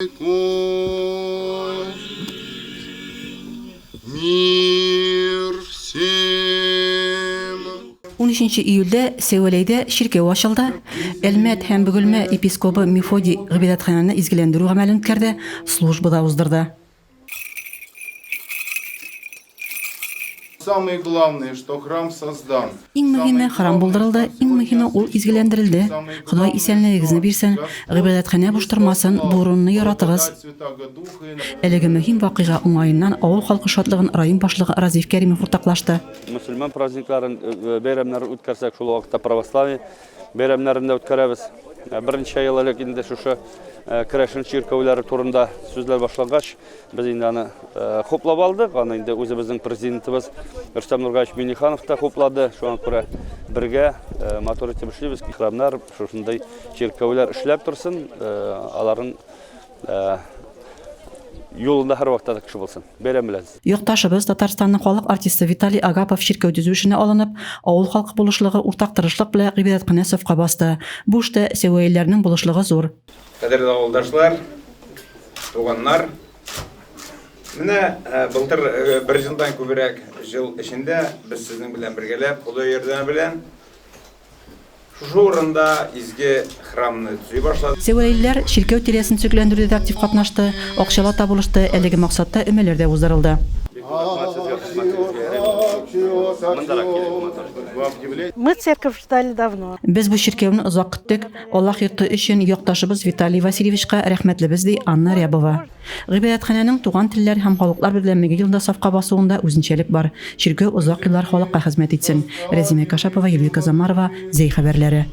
Веков. Мир всем! 13 июльдә Сәвәләйдә чиркәү ачылды. Әлмәт һәм Бөгелмә епискобы Мефодий гыйбадәтханәне изгеләндерү гамәлен үткәрде, служба да уздырды. Самое главное, что храм создан. Иң мөһиме, храм булдырылды, иң мөһиме, ул изгеләндерелде. Ходай исәнлегегезне бирсен, гыйбадәтханә буш тормасын, бу урынны яратыгыз. Әлеге мөһим вакыйга уңаеннан авыл халкы шатлыгын район башлыгы Разиф Кәримов уртаклашты. Мөселман праздникларын, бәйрәмнәрен үткәрсәк, шул ук вакытта православие бәйрәмнәрен дә үткәрәбез. Берничә ел элек инде шушы керәшен чиркәүләре турында сүзләр башлангач, Без инде аны хуплап алдык, аны инде үзебезнең президентыбыз Рөстәм Нургаевич Минниханов та хуплады. Шуңа күрә бергә матур итеп эшлибез. Храмнар, шушындый чиркәүләр эшләп торсын, аларның юлында һәрвакытта да кеше булсын. Бәйрәм белән! Якташыбыз, Татарстанның халык артисты Виталий Агапов чиркәү төзү эшенә алынып, авыл халкы булышлыгы, уртак тырышлык белән гыйбадәтханә сафка басты. Бу эштә сәвәелләрнең булышлыгы зур. Кадерле авылдашлар, туганнар! Менә былтыр бер елдан күбрәк җыл эчендә без сезнең белән бергәләп, Ходай ярдәме белән, шушы урында изге храмны төзи башладык. Сәвәлиләр чиркәү тирәсен төзекләндерүдә дә актив катнашты, акчалата булышты, әлеге максатта өмәләр дә уздырылды. Мы церковь ждали давно. Без бу чиркәүне озак көттек. Аллаһ йорты өчен якташыбыз Виталий Васильевичка рәхмәтлебез, ди Анна Рябова. Гыйбадәтханәнең Туган телләр һәм халыклар бердәмлеге елында сафка басуында үзенчәлек бар. Чиркәү озак еллар халыкка хезмәт итсен. Рәзимә Кашапова, Юлия Казамарова, Зәй хәбәрләре.